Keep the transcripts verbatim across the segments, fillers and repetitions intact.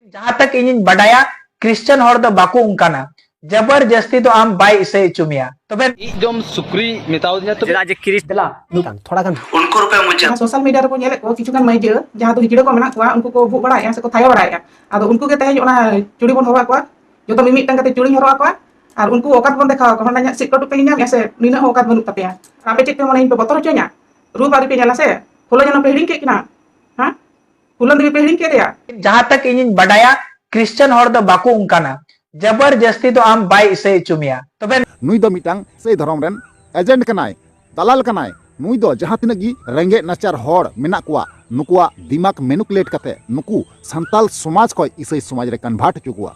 ᱡᱟᱦᱟᱸ ᱛᱟᱠ ᱤᱧᱤᱧ ᱵᱟᱰᱟᱭᱟ, ᱠᱷᱨᱤᱥᱪᱟᱱ ᱦᱚᱲ ᱫᱚ ᱵᱟᱠᱚ ᱚᱱᱠᱟᱱᱟ᱾ ᱡᱟᱵᱟᱨ ᱡᱟᱹᱥᱛᱤ ᱫᱚ ᱟᱢ ᱵᱟᱭ ᱤᱥᱟᱹᱭ ᱦᱚᱪᱚ ᱢᱮᱭᱟ᱾ ᱛᱚᱵᱮ ᱤᱡ ᱡᱚᱢ ᱥᱩᱠᱨᱤ ᱢᱮᱛᱟᱣ ᱫᱤᱧᱟ ᱛᱚᱵᱮ᱾ ᱪᱮᱫᱟᱜ ᱡᱮ ᱠᱷᱨᱤᱥ ᱫᱮᱞᱟ ᱢᱤᱫᱴᱟᱝ ᱛᱷᱚᱲᱟ ᱜᱟᱱ ᱩᱱᱠᱩ ᱨᱩᱯᱮ ᱢᱚᱪᱟ᱾ ᱡᱟᱦᱟᱸ ᱥᱳᱥᱟᱞ ᱢᱤᱰᱤᱭᱟ ᱨᱮᱠᱚ ᱧᱮᱞᱮᱫ ᱠᱚ ᱠᱤᱪᱷᱩ ᱜᱟᱱ ᱢᱟᱹᱭᱡᱟᱹ ᱡᱟᱦᱟᱸ ᱫᱚ ᱦᱤᱡᱲᱟᱹ ᱠᱚ ᱢᱮᱱᱟᱜ ᱠᱚᱣᱟ, ᱩᱱᱠᱩ ᱠᱚ ᱵᱷᱩᱜ ᱵᱟᱲᱟᱭᱮᱫᱼᱟ ᱥᱮᱠᱚ ᱛᱷᱟᱭᱚ ᱵᱟᱲᱟᱭᱮᱫᱼᱟ᱾ ᱟᱫᱚ ᱩᱱᱠᱩ ᱜᱮ ᱛᱮᱦᱮᱧ ᱚᱱᱟ ᱪᱩᱲᱤ ᱵᱚᱱ ᱦᱚᱨᱚ ᱟᱠᱚᱣᱟ, ᱡᱚᱛᱚ ᱢᱤᱢᱤᱫᱴᱟᱝ ᱠᱟᱛᱮ ᱪᱩᱲᱤᱧ ᱦᱚᱨᱚ ᱟᱠᱚᱣᱟ, ᱟᱨ ᱩᱱᱠᱩ ᱚᱠᱟᱛ ᱵᱚᱱ ᱫᱮᱠᱷᱟᱣ ᱟᱠᱚᱣᱟ, ᱦᱚᱲ ᱤᱧᱟᱹᱜ ᱥᱤᱴ ᱠᱟᱹᱴᱩᱵ ᱯᱮ ᱧᱟᱢᱮᱫᱼᱟ ᱥᱮ ᱱᱤᱱᱟᱹᱜ ᱦᱚᱸ ᱚᱠᱟᱛ ᱵᱟᱹᱱᱩᱜ ᱛᱟᱯᱮᱭᱟ? ᱟᱨ ᱟᱯᱮ ᱪᱮᱫ ᱯᱮ ᱢᱚᱱᱮ ᱤᱧ ᱯᱮ ᱵᱚᱛᱚᱨ ᱦᱚᱪᱚᱧᱟ? ᱨᱩᱯ ᱟᱹᱨᱤ ᱯᱮ ᱧᱮᱞᱟ ᱥᱮ? ᱯᱷᱩᱞᱳ ᱡᱷᱟᱱᱚ ᱯᱮ ᱦᱤᱲᱤᱧ ᱠᱮᱫ ᱠᱤᱱᱟ? ᱦᱮᱸ? ᱯᱷᱩᱞᱳ ᱫᱮᱵᱤ ᱯᱮ ᱦᱤᱲᱤᱧ ᱠᱮᱫᱮᱭᱟ? ᱡᱟᱦᱟᱸ ᱛᱟᱠ ᱤᱧᱤᱧ ᱵᱟᱰᱟᱭᱟ, ᱠᱷᱨᱤᱥᱪᱟᱱ ᱦᱚᱲ ᱫᱚ ᱵᱟᱠᱚ ᱚᱱᱠᱟᱱᱟ᱾ ᱡᱟᱵᱟᱨ ᱡᱟᱹᱥᱛᱤ ᱫᱚ ᱟᱢ ᱵᱟᱭ ᱤᱥᱟᱹᱭ ᱦᱚᱪᱚ ᱢᱮᱭᱟ᱾ ᱛᱚᱵᱮ ᱱᱩᱭ ᱫᱚ ᱢᱤᱫᱴᱟᱝ ᱤᱥᱟᱹᱭ ᱫᱷᱚᱨᱚᱢ ᱨᱮᱱ ᱮᱡᱮᱱᱴ ᱠᱟᱱᱟᱭ, ᱫᱟᱞᱟᱞ ᱠᱟᱱᱟᱭ᱾ ᱱᱩᱭ ᱫᱚ ᱡᱟᱦᱟᱸ ᱛᱤᱱᱟᱹᱜ ᱜᱮ ᱨᱮᱸᱜᱮᱡ ᱱᱟᱪᱟᱨ ᱦᱚᱲ ᱢᱮᱱᱟᱜ ᱠᱚᱣᱟ, ᱱᱩᱠᱩᱣᱟᱜ ᱫᱤᱢᱟᱜᱽ ᱢᱮᱱᱩᱯᱩᱞᱮᱴ ᱠᱟᱛᱮ ᱱᱩᱠᱩ ᱥᱟᱱᱛᱟᱞ ᱥᱚᱢᱟᱡᱽ ᱠᱷᱚᱱ ᱤᱥᱟᱹᱭ ᱥᱚᱢᱟᱡᱽ ᱨᱮ ᱠᱚᱱᱵᱷᱟᱨᱴ ᱦᱚᱪᱚ ᱠᱚᱣᱟ᱾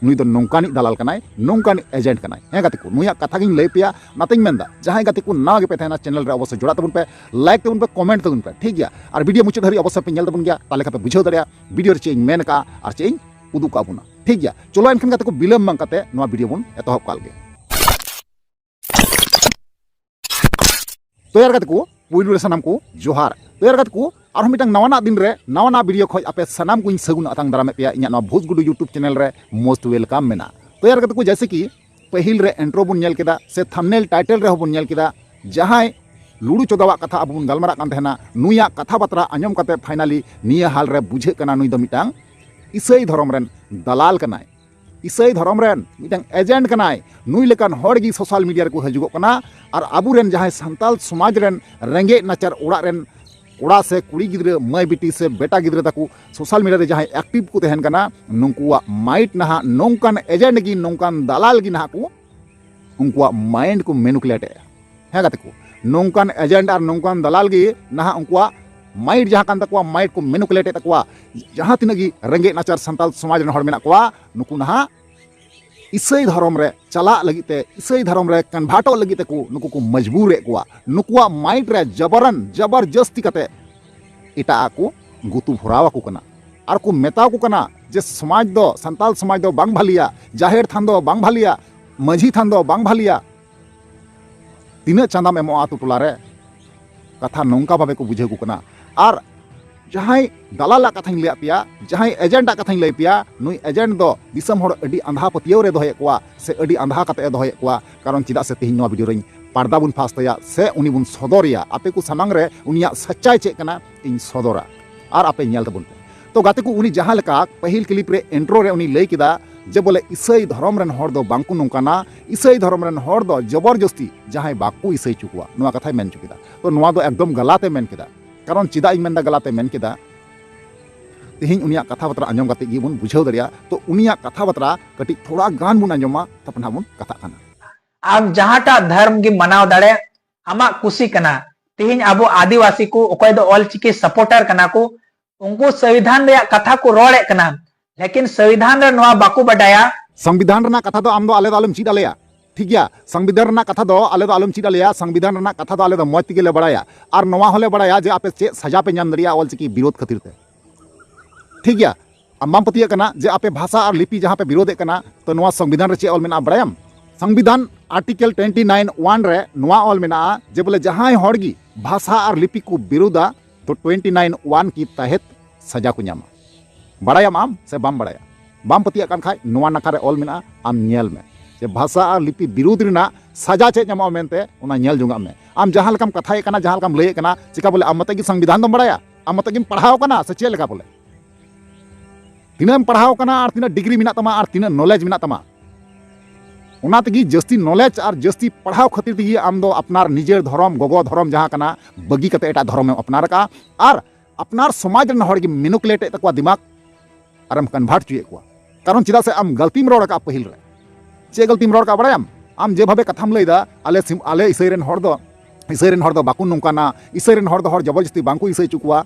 ᱱᱩᱭ ᱫᱚ ᱱᱚᱝᱠᱟᱱᱤᱡ ᱫᱟᱞᱟᱞ ᱠᱟᱱᱟᱭ, ᱱᱚᱝᱠᱟᱱᱤᱡ ᱮᱡᱮᱱᱴ ᱠᱟᱱᱟᱭ᱾ ᱦᱮᱸ ᱜᱟᱛᱮ ᱠᱚ, ᱱᱩᱭᱟᱜ ᱠᱟᱛᱷᱟ ᱜᱤᱧ ᱞᱟᱹᱭ ᱯᱮᱭᱟ᱾ ᱚᱱᱟᱛᱮᱧ ᱢᱮᱱᱫᱟ, ᱡᱟᱦᱟᱸᱭ ᱜᱟᱛᱮ ᱠᱚ ᱱᱟᱣᱟ ᱜᱮᱯᱮ ᱛᱟᱦᱮᱱᱟ, ᱪᱮᱱᱮᱞ ᱨᱮ ᱚᱵᱚᱥᱥᱳᱭ ᱡᱚᱲᱟᱜ ᱛᱟᱵᱚᱱ ᱯᱮ, ᱞᱟᱭᱤᱠ ᱛᱟᱵᱚᱱ ᱯᱮ, ᱠᱚᱢᱮᱱᱴ ᱛᱟᱵᱚᱱ ᱯᱮ, ᱴᱷᱤᱠ ᱜᱮᱭᱟ? ᱟᱨ ᱵᱷᱤᱰᱤᱭᱳ ᱢᱩᱪᱟᱹᱫ ᱫᱷᱟᱹᱵᱤᱡ ᱚᱵᱚᱥᱥᱳᱭ ᱯᱮ ᱧᱮᱞ ᱛᱟᱵᱚᱱ ᱜᱮᱭᱟ, ᱛᱟᱦᱚᱞᱮ ᱠᱷᱟᱱ ᱯᱮ ᱵᱩᱡᱷᱟᱹᱣ ᱫᱟᱲᱮᱭᱟᱜᱼᱟ ᱵᱷᱤᱰᱤᱭᱳ ᱨᱮ ᱪᱮᱫ ᱤᱧ ᱢᱮᱱ ᱟᱠᱟᱫᱼᱟ ᱟᱨ ᱪᱮᱫ ᱤᱧ ᱩᱫᱩᱜ ᱠᱟᱜ ᱵᱚᱱᱟ᱾ ᱴᱷᱤᱠ ᱜᱮᱭᱟ, ᱪᱚᱞᱚ ᱮᱱᱠᱷᱟᱱ ᱜᱟᱛᱮ ᱠᱚ, ᱵᱤᱞᱚᱢ ᱵᱟᱝ ᱠᱟᱛᱮ ᱱᱚᱣᱟ ᱵᱷᱤᱰᱤᱭᱳ ᱵᱚᱱ ᱮᱛᱚᱦᱚᱵ ᱠᱟᱜ ᱞᱮᱜᱮ᱾ ᱛᱚ ᱭᱟᱨ ᱜᱟᱛᱮ ᱠᱚ, ᱯᱩᱭᱞᱩ ᱨᱮ ᱥᱟᱱᱟᱢ ᱠᱚ ᱡᱚᱦᱟᱨ᱾ ᱛᱚ ᱭᱟᱨ ᱜᱟᱛᱮ ᱠᱚ, ᱟᱨᱦᱚᱸ ᱢᱤᱫᱴᱟᱝ ᱱᱟᱣᱟᱱᱟᱜ ᱫᱤᱱ ᱨᱮ ᱱᱟᱣᱟᱱᱟᱜ ᱵᱷᱤᱰᱤᱭᱳ ᱠᱷᱚᱱ ᱟᱯᱮ ᱥᱟᱱᱟᱢ ᱠᱚᱧ ᱥᱟᱹᱜᱩᱱ ᱟᱛᱟᱝ ᱫᱟᱨᱟᱢᱮᱫ ᱯᱮᱭᱟ ᱤᱧᱟᱹᱜ ᱱᱚᱣᱟ ᱵᱷᱩᱛ ᱜᱩᱰᱩ YouTube ᱪᱮᱱᱮᱞ ᱨᱮ most welcome ᱢᱮᱱᱟᱜᱼᱟ᱾ ᱛᱚ ᱭᱟᱨ ᱜᱟᱛᱮ ᱠᱚ, ᱡᱮᱭᱥᱮ ᱠᱤ ᱯᱟᱹᱦᱤᱞ ᱨᱮ ᱤᱱᱴᱨᱳ ᱵᱚᱱ ᱧᱮᱞ ᱠᱮᱫᱟ ᱥᱮ ᱛᱷᱟᱢᱵᱽᱱᱮᱞ ᱴᱟᱭᱴᱮᱞ ᱨᱮᱦᱚᱸ ᱵᱚᱱ ᱧᱮᱞ ᱠᱮᱫᱟ, ᱡᱟᱦᱟᱸᱭ ᱞᱩᱲᱩ ᱪᱚᱫᱟᱣᱟᱜ ᱠᱟᱛᱷᱟ ᱟᱵᱚ ᱵᱚᱱ ᱜᱟᱞᱢᱟᱨᱟᱜ ᱠᱟᱱ ᱛᱟᱦᱮᱱᱟ, ᱱᱩᱭᱟᱜ ᱠᱟᱛᱷᱟ ᱵᱟᱛᱨᱟ ᱟᱸᱡᱚᱢ ᱠᱟᱛᱮ ᱯᱷᱟᱭᱱᱟᱞᱤ ᱱᱤᱭᱟᱹ ᱦᱟᱞ ᱨᱮ ᱵᱩᱡᱷᱟᱹᱜ ᱠᱟᱱᱟ ᱱᱩᱭ ᱫᱚ ᱢᱤᱫᱴᱟᱝ ᱤᱥᱟᱹᱭ ᱫᱷᱚᱨᱚᱢ ᱨᱮᱱ ᱫᱟᱞᱟᱞ ᱠᱟᱱᱟᱭ᱾ ᱤᱥᱟᱹᱭ ᱫᱷᱚᱨᱚᱢ ᱨᱮᱱ ᱢᱤᱫᱴᱟᱝ ᱮᱡᱮᱱᱴ ᱠᱟᱱᱟᱭ᱾ ᱱᱩᱭ ᱞᱮᱠᱟᱱ ᱦᱚᱲ ᱜᱮ ᱥᱳᱥᱟᱞ ᱢᱤᱰᱤᱭᱟ ᱨᱮᱠᱚ ᱦᱤᱡᱩᱜᱚᱜ ᱠᱟᱱᱟ ᱟᱨ ᱟᱵᱚᱨᱮᱱ ᱡᱟᱦᱟᱸᱭ ᱥᱟᱱᱛᱟᱞ ᱥᱚᱢᱟᱡᱽ ᱨᱮᱱ ᱨᱮᱸᱜᱮᱡ ᱱᱟᱪᱟᱨ ᱚᱲᱟᱜ ᱨᱮᱱ ᱠᱚᱲᱟ ᱥᱮ ᱠᱩᱲᱤ ᱜᱤᱫᱽᱨᱟᱹ, ᱢᱟᱹᱭ ᱵᱤᱴᱤ ᱥᱮ ᱵᱮᱴᱟ ᱜᱤᱫᱽᱨᱟᱹ ᱛᱟᱠᱚ ᱥᱳᱥᱟᱞ ᱢᱤᱰᱤᱭᱟ ᱨᱮ ᱡᱟᱦᱟᱸᱭ ᱮᱠᱴᱤᱵᱷ ᱠᱚ ᱛᱟᱦᱮᱱ ᱠᱟᱱᱟ, ᱱᱩᱠᱩᱣᱟᱜ ᱢᱟᱭᱤᱱᱰ ᱱᱟᱦᱟᱜ ᱱᱚᱝᱠᱟᱱ ᱮᱡᱮᱱᱴ ᱜᱮ, ᱱᱚᱝᱠᱟᱱ ᱫᱟᱞᱟᱞ ᱜᱮ ᱱᱟᱦᱟᱜ ᱠᱚ ᱩᱱᱠᱩᱣᱟᱜ ᱢᱟᱭᱤᱱᱰ ᱠᱚ ᱢᱮᱱᱩᱠᱩᱞᱮᱴ ᱮᱫᱼᱟ᱾ ᱦᱮᱸ ᱜᱟᱛᱮ ᱠᱚ, ᱱᱚᱝᱠᱟᱱ ᱮᱡᱮᱱᱴ ᱟᱨ ᱱᱚᱝᱠᱟᱱ ᱫᱟᱞᱟᱞ ᱜᱮ ᱱᱟᱦᱟᱜ ᱩᱱᱠᱩᱣᱟᱜ ᱢᱟᱭᱤᱱᱰ ᱡᱟᱦᱟᱸ ᱠᱟᱱ ᱛᱟᱠᱚᱣᱟ, ᱢᱟᱭᱤᱱᱰ ᱠᱚ ᱢᱮᱱᱩᱠᱩᱞᱮᱴ ᱮᱫ ᱛᱟᱠᱚᱣᱟ᱾ ᱡᱟᱦᱟᱸ ᱛᱤᱱᱟᱹᱜ ᱜᱮ ᱨᱮᱸᱜᱮᱡ ᱱᱟᱪᱟᱨ ᱥᱟᱱᱛᱟᱲ ᱥᱚᱢᱟᱡᱽ ᱨᱮᱱ ᱦᱚᱲ ᱢᱮᱱᱟᱜ ᱠᱚᱣᱟ, ᱱᱩᱠᱩ ᱱᱟᱦᱟᱜ ᱤᱥᱟᱹᱭ ᱫᱷᱚᱨᱚᱢ ᱨᱮ ᱪᱟᱞᱟᱜ ᱞᱟᱹᱜᱤᱫ ᱛᱮ, ᱤᱥᱟᱹᱭ ᱫᱷᱚᱨᱚᱢ ᱨᱮ ᱠᱚᱱᱵᱷᱟᱨᱴᱚᱜ ᱞᱟᱹᱜᱤᱫ ᱛᱮᱠᱚ ᱱᱩᱠᱩ ᱠᱚ ᱢᱚᱡᱽᱵᱩᱨᱮᱫ ᱠᱚᱣᱟ᱾ ᱱᱩᱠᱩᱣᱟᱜ ᱢᱟᱭᱤᱱᱰ ᱨᱮ ᱡᱟᱵᱟᱨᱟᱱ, ᱡᱟᱵᱟᱨ ᱡᱟᱹᱥᱛᱤ ᱠᱟᱛᱮ ᱮᱴᱟᱜ ᱟᱜ ᱠᱚ ᱜᱩᱛᱩ ᱵᱷᱚᱨᱟᱣ ᱟᱠᱚ ᱠᱟᱱᱟ ᱟᱨ ᱠᱚ ᱢᱮᱛᱟ ᱠᱚ ᱠᱟᱱᱟ ᱡᱮ ᱥᱚᱢᱟᱡᱽ ᱫᱚ, ᱥᱟᱱᱛᱟᱞ ᱥᱚᱢᱟᱡᱽ ᱫᱚ ᱵᱟᱝ ᱵᱷᱟᱹᱞᱤᱭᱟ, ᱡᱟᱦᱮᱨ ᱛᱷᱟᱱ ᱫᱚ ᱵᱟᱝ ᱵᱷᱟᱹᱞᱤᱭᱟ, ᱢᱟᱹᱡᱷᱤ ᱛᱷᱟᱱ ᱫᱚ ᱵᱟᱝ ᱵᱷᱟᱹᱞᱤᱭᱟ᱾ ᱛᱤᱱᱟᱹᱜ ᱪᱟᱸᱫᱟᱢ ᱮᱢᱚᱜᱼᱟ ᱟᱛᱳ ᱴᱚᱞᱟ ᱨᱮ? ᱠᱟᱛᱷᱟ ᱱᱚᱝᱠᱟ ᱵᱷᱟᱵᱮ ᱠᱚ ᱵᱩᱡᱷᱟᱹᱣ ᱠᱚ ᱠᱟᱱᱟ᱾ ᱟᱨ ᱡᱟᱦᱟᱸᱭ ᱫᱟᱞᱟᱞᱟᱜ ᱠᱟᱛᱷᱟᱧ ᱞᱟᱹᱭᱟᱫ ᱯᱮᱭᱟ, ᱡᱟᱦᱟᱸᱭ ᱮᱡᱮᱱᱴᱟᱜ ᱠᱟᱛᱷᱟᱧ ᱞᱟᱹᱭ ᱯᱮᱭᱟ, ᱱᱩᱭ ᱮᱡᱮᱱᱴ ᱫᱚ ᱫᱤᱥᱚᱢ ᱦᱚᱲ ᱟᱹᱰᱤ ᱟᱸᱫᱷᱟ ᱯᱟᱹᱛᱭᱟᱹᱣ ᱨᱮ ᱫᱚᱦᱚᱭᱮᱫ ᱠᱚᱣᱟ ᱥᱮ ᱟᱹᱰᱤ ᱟᱸᱫᱷᱟ ᱠᱟᱛᱮ ᱮ ᱫᱚᱦᱚᱭᱮᱫ ᱠᱚᱣᱟ᱾ ᱠᱟᱨᱚᱱ ᱪᱮᱫᱟᱜ ᱥᱮ ᱛᱮᱦᱮᱧ ᱱᱚᱣᱟ ᱵᱷᱤᱰᱤᱭᱳ ᱨᱮᱧ ᱯᱟᱨᱫᱟ ᱵᱚᱱ ᱯᱷᱟᱥ ᱛᱟᱭᱟ ᱥᱮ ᱩᱱᱤ ᱵᱚᱱ ᱥᱚᱫᱚᱨᱮᱭᱟ, ᱟᱯᱮ ᱠᱚ ᱥᱟᱢᱟᱝ ᱨᱮ ᱩᱱᱤᱭᱟᱜ ᱥᱟᱪᱪᱟᱭ ᱪᱮᱫ ᱠᱟᱱᱟ ᱤᱧ ᱥᱚᱫᱚᱨᱟ, ᱟᱨ ᱟᱯᱮ ᱧᱮᱞ ᱛᱟᱵᱚᱱ ᱯᱮ᱾ ᱛᱚ ᱜᱟᱛᱮ ᱠᱚ, ᱩᱱᱤ ᱡᱟᱦᱟᱸ ᱞᱮᱠᱟ ᱯᱟᱹᱦᱤᱞ ᱠᱞᱤᱯ ᱨᱮ ᱤᱱᱴᱨᱳ ᱨᱮ ᱩᱱᱤ ᱞᱟᱹᱭ ᱠᱮᱫᱟ ᱡᱮ ᱵᱚᱞᱮ ᱤᱥᱟᱹᱭ ᱫᱷᱚᱨᱚᱢ ᱨᱮᱱ ᱦᱚᱲ ᱫᱚ ᱵᱟᱝᱠᱚ ᱱᱚᱝᱠᱟᱱᱟ, ᱤᱥᱟᱹᱭ ᱫᱷᱚᱨᱚᱢ ᱨᱮᱱ ᱦᱚᱲ ᱫᱚ ᱡᱚᱵᱚᱨᱡᱚᱥᱛᱤ ᱡᱟᱦᱟᱸᱭ ᱵᱟᱠᱚ ᱤᱥᱟᱹᱭ ᱦᱚᱪᱚ ᱠᱚᱣᱟ, ᱱᱚᱣᱟ ᱠᱟᱛᱷᱟᱭ ᱢᱮᱱ ᱦᱚᱪᱚ ᱠᱮᱫᱟ᱾ ᱛᱚ ᱱᱚᱣᱟ ᱫᱚ ᱮᱠᱫᱚᱢ ᱜᱟᱞᱟᱛ ᱮ ᱢᱮᱱ ᱠᱮᱫᱟ᱾ ᱠᱟᱨᱚᱱ ᱪᱮᱫᱟᱜ ᱤᱧ ᱢᱮᱱᱫᱟ ᱜᱟᱞᱟᱛ ᱮ ᱢᱮᱱ ᱠᱮᱫᱟ, ᱛᱮᱦᱮᱧ ᱩᱱᱤᱭᱟᱜ ᱠᱟᱛᱷᱟ ᱵᱟᱛᱨᱟ ᱟᱸᱡᱚᱢ ᱠᱟᱛᱮ ᱜᱮᱵᱚᱱ ᱵᱩᱡᱷᱟᱹᱣ ᱫᱟᱲᱮᱭᱟᱜᱼᱟ᱾ ᱛᱚ ᱩᱱᱤᱭᱟᱜ ᱠᱟᱛᱷᱟ ᱵᱟᱛᱨᱟ ᱠᱟᱹᱴᱤᱡ ᱛᱷᱚᱲᱟ ᱜᱟᱱ ᱵᱚᱱ ᱟᱸᱡᱚᱢᱟ, ᱛᱟᱨᱯᱚᱨ ᱱᱟᱦᱟᱜ ᱵᱚᱱ ᱠᱟᱛᱷᱟᱜ ᱠᱟᱱᱟ᱾ ᱟᱢ ᱡᱟᱦᱟᱸᱴᱟᱜ ᱫᱷᱚᱨᱢ ᱜᱮ ᱢᱟᱱᱟᱣ ᱫᱟᱲᱮ, ᱟᱢᱟᱜ ᱠᱩᱥᱤ ᱠᱟᱱᱟ᱾ ᱛᱮᱦᱮᱧ ᱟᱵᱚ ᱟᱹᱫᱤᱵᱟᱹᱥᱤ ᱠᱚ ᱚᱠᱚᱭ ᱫᱚ ᱚᱞᱪᱤᱠᱤ ᱥᱟᱯᱳᱨᱴᱟᱨ ᱠᱟᱱᱟ ᱠᱚ, ᱩᱱᱠᱩ ᱥᱚᱝᱵᱤᱫᱷᱟᱱ ᱨᱮᱭᱟᱜ ᱠᱟᱛᱷᱟ ᱠᱚ ᱨᱚᱲᱮᱫ ᱠᱟᱱᱟ, ᱞᱮᱠᱤᱱ ᱥᱚᱝᱵᱤᱫᱷᱟᱱ ᱨᱮ ᱱᱚᱣᱟ ᱵᱟᱠᱚ ᱵᱟᱰᱟᱭᱟ᱾ ᱥᱚᱝᱵᱤᱫᱷᱟᱱ ᱨᱮᱱᱟᱜ ᱠᱟᱛᱷᱟ ᱫᱚ ᱟᱢ ᱫᱚ ᱟᱞᱮ ᱫᱚ ᱟᱞᱚᱢ ᱪᱮᱫ ᱟᱞᱮᱭᱟ, ᱴᱷᱤᱠ ᱜᱮᱭᱟ? ᱥᱚᱝᱵᱤᱫᱷᱟᱱ ᱨᱮᱱᱟᱜ ᱠᱟᱛᱷᱟ ᱫᱚ ᱟᱞᱮ ᱫᱚ ᱟᱞᱚᱢ ᱪᱮᱫ ᱟᱞᱮᱭᱟ᱾ ᱥᱚᱝᱵᱤᱫᱷᱟᱱ ᱨᱮᱱᱟᱜ ᱠᱟᱛᱷᱟ ᱫᱚ ᱟᱞᱮ ᱫᱚ ᱢᱚᱡᱽ ᱛᱮᱜᱮ ᱞᱮ ᱵᱟᱲᱟᱭᱟ, ᱟᱨ ᱱᱚᱣᱟ ᱦᱚᱸᱞᱮ ᱵᱟᱲᱟᱭᱟ ᱡᱮ ᱟᱯᱮ ᱪᱮᱫ ᱥᱟᱡᱟ ᱯᱮ ᱧᱟᱢ ᱫᱟᱲᱮᱭᱟᱜᱼᱟ ᱚᱞᱪᱤᱠᱤ ᱵᱤᱨᱳᱫ ᱠᱷᱟᱹᱛᱤᱨ ᱛᱮ, ᱴᱷᱤᱠ ᱜᱮᱭᱟ? ᱟᱢ ᱵᱟᱢ ᱯᱟᱹᱛᱭᱟᱹᱜ ᱠᱟᱱᱟ ᱡᱮ ᱟᱯᱮ ᱵᱷᱟᱥᱟ ᱟᱨ ᱞᱤᱯᱤ ᱡᱟᱦᱟᱸ ᱯᱮ ᱵᱤᱨᱳᱫᱮᱫ ᱠᱟᱱᱟ, ᱛᱚ ᱱᱚᱣᱟ ᱥᱚᱝᱵᱤᱫᱷᱟᱱ ᱨᱮ ᱪᱮᱫ ᱚᱞ ᱢᱮᱱᱟᱜᱼᱟ ᱵᱟᱲᱟᱭᱟᱢ? ᱥᱚᱝᱵᱤᱫᱷᱟᱱ ᱟᱨᱴᱤᱠᱮᱞ ᱴᱩᱭᱮᱱᱴᱤ ᱱᱟᱭᱤᱱ ᱚᱣᱟᱱ ᱨᱮ ᱱᱚᱣᱟ ᱚᱞ ᱢᱮᱱᱟᱜᱼᱟ ᱡᱮ ᱵᱚᱞᱮ ᱡᱟᱦᱟᱸᱭ ᱦᱚᱲ ᱜᱮ ᱵᱷᱟᱥᱟ ᱟᱨ ᱞᱤᱯᱤ ᱠᱚ ᱵᱤᱨᱳᱫᱟ, ᱛᱚ ᱴᱩᱭᱮᱱᱴᱤ ᱱᱟᱭᱤᱱ ᱚᱣᱟᱱ ᱠᱤ ᱛᱟᱦᱮᱛ ᱥᱟᱡᱟ ᱠᱚ ᱧᱟᱢᱟ᱾ ᱵᱟᱲᱟᱭᱟᱢ ᱟᱢ ᱥᱮ ᱵᱟᱢ ᱵᱟᱲᱟᱭᱟ? ᱵᱟᱢ ᱯᱟᱹᱛᱭᱟᱹᱜ ᱠᱟᱱ ᱠᱷᱟᱡ ᱱᱚᱣᱟ ᱱᱟᱠᱷᱟ ᱨᱮ ᱚᱞ ᱢᱮᱱᱟᱜᱼᱟ, ᱟᱢ ᱧᱮᱞ ᱢᱮ ᱡᱮ ᱵᱷᱟᱥᱟ ᱟᱨ ᱞᱤᱯᱤ ᱵᱤᱨᱳᱫ ᱨᱮᱱᱟᱜ ᱥᱟᱡᱟ ᱪᱮᱫ ᱧᱟᱢᱚᱜᱼᱟ ᱢᱮᱱᱛᱮ, ᱚᱱᱟ ᱧᱮᱞ ᱡᱚᱝᱟᱜ ᱢᱮ᱾ ᱟᱢ ᱡᱟᱦᱟᱸ ᱞᱮᱠᱟᱢ ᱠᱟᱛᱷᱟᱭᱮᱫ ᱠᱟᱱᱟ, ᱡᱟᱦᱟᱸ ᱞᱮᱠᱟᱢ ᱞᱟᱹᱭᱮᱫ ᱠᱟᱱᱟ, ᱪᱮᱠᱟ ᱵᱚᱞᱮ ᱟᱢ ᱢᱚᱛᱚ ᱜᱮ ᱥᱚᱝᱵᱤᱫᱷᱟᱱ ᱫᱚᱢ ᱵᱟᱲᱟᱭᱟ? ᱟᱢ ᱢᱚᱛᱚ ᱜᱮᱢ ᱯᱟᱲᱦᱟᱣ ᱠᱟᱱᱟ ᱥᱮ ᱪᱮᱫ ᱞᱮᱠᱟ ᱵᱚᱞᱮ? ᱛᱤᱱᱟᱹᱜ ᱮᱢ ᱯᱟᱲᱦᱟᱣ ᱠᱟᱱᱟ ᱟᱨ ᱛᱤᱱᱟᱹᱜ ᱰᱤᱜᱽᱨᱤ ᱢᱮᱱᱟᱜ ᱛᱟᱢᱟ ᱟᱨ ᱛᱤᱱᱟᱹᱜ ᱱᱚᱞᱮᱡᱽ ᱢᱮᱱᱟᱜ ᱛᱟᱢᱟ, ᱚᱱᱟ ᱛᱮᱜᱮ ᱡᱟᱹᱥᱛᱤ ᱱᱚᱞᱮᱡᱽ ᱟᱨ ᱡᱟᱹᱥᱛᱤ ᱯᱟᱲᱦᱟᱣ ᱠᱷᱟᱹᱛᱤᱨ ᱛᱮᱜᱮ ᱟᱢ ᱫᱚ ᱟᱯᱱᱟᱨ ᱱᱤᱡᱮᱨ ᱫᱷᱚᱨᱚᱢ, ᱜᱚᱜᱚ ᱫᱷᱚᱨᱚᱢ ᱡᱟᱦᱟᱸ ᱠᱟᱱᱟ, ᱵᱟᱹᱜᱤ ᱠᱟᱛᱮ ᱮᱴᱟᱜ ᱫᱷᱚᱨᱚᱢ ᱮᱢ ᱟᱯᱱᱟᱨ ᱟᱠᱟᱫᱼᱟ᱾ ᱟᱨ ᱟᱯᱱᱟᱨ ᱥᱚᱢᱟᱡᱽ ᱨᱮᱱ ᱦᱚᱲ ᱜᱮ ᱢᱮᱱᱩᱯᱩᱞᱮᱴ ᱮᱫ ᱛᱟᱠᱚᱣᱟ ᱫᱤᱢᱟᱜᱽ, ᱟᱨᱮᱢ ᱠᱚᱱᱵᱷᱟᱨᱴ ᱦᱚᱪᱚᱭᱮᱫ ᱠᱚᱣᱟ᱾ ᱠᱟᱨᱚᱱ ᱪᱮᱫᱟᱜ ᱥᱮ ᱟᱢ ᱜᱟᱹᱞᱛᱤᱢ ᱨᱚᱲ ᱟᱠᱟᱫᱼᱟ ᱯᱟᱹᱦᱤᱞ ᱨᱮ᱾ ᱪᱮᱫ ᱜᱟᱹᱞᱛᱤᱢ ᱨᱚᱲ ᱟᱠᱟᱫᱼᱟ ᱵᱟᱲᱟᱭᱟᱢ? ᱟᱢ ᱡᱮᱵᱷᱟᱵᱮ ᱠᱟᱛᱷᱟᱢ ᱞᱟᱹᱭᱫᱟ, ᱟᱞᱮ ᱥᱤᱢ-, ᱟᱞᱮ ᱤᱥᱟᱹᱭ ᱨᱮᱱ ᱦᱚᱲ ᱫᱚ, ᱤᱥᱟᱹᱭ ᱨᱮᱱ ᱦᱚᱲ ᱫᱚ ᱵᱟᱠᱚ ᱱᱚᱝᱠᱟᱱᱟ, ᱤᱥᱟᱹᱭ ᱨᱮᱱ ᱦᱚᱲ ᱫᱚ ᱦᱚᱲ ᱡᱚᱵᱚᱨᱡᱚᱥᱛᱤ ᱵᱟᱝᱠᱚ ᱤᱥᱟᱹᱭ ᱦᱚᱪᱚ ᱠᱚᱣᱟ᱾